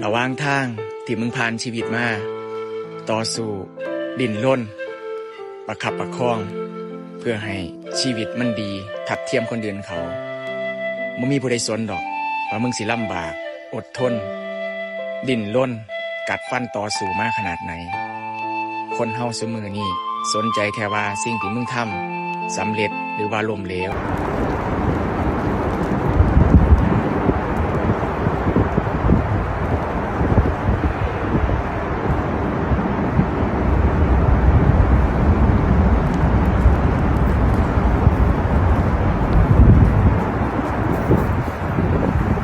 ລະຫວ່າງທາງທີ່ມຶງຜ່ານຊີວິດມາ, ຕໍ່ສູ້, ດີ້ນລົນ, ປະຄັບປະຄອງ ເພື່ອໃຫ້ຊີວິດມັນດີທັດທຽມຄົນອື່ນເຂົາ. ບໍ່ມີຜູ້ໃດສົນດອກວ່າມຶງຊິລຳບາກ, ອົດທົນ, ດີ້ນລົນ, ກັດຟັນຕໍ່ສູ້ມາຂະໜາດໃດ. ຄົນເຮົາຊຸມື້ນີ້ສົນໃຈແຕ່ວ່າສິ່ງທີ່ມຶງທຳສຳເລັດ ຫຼືວ່າລົ້ມເຫຼວ.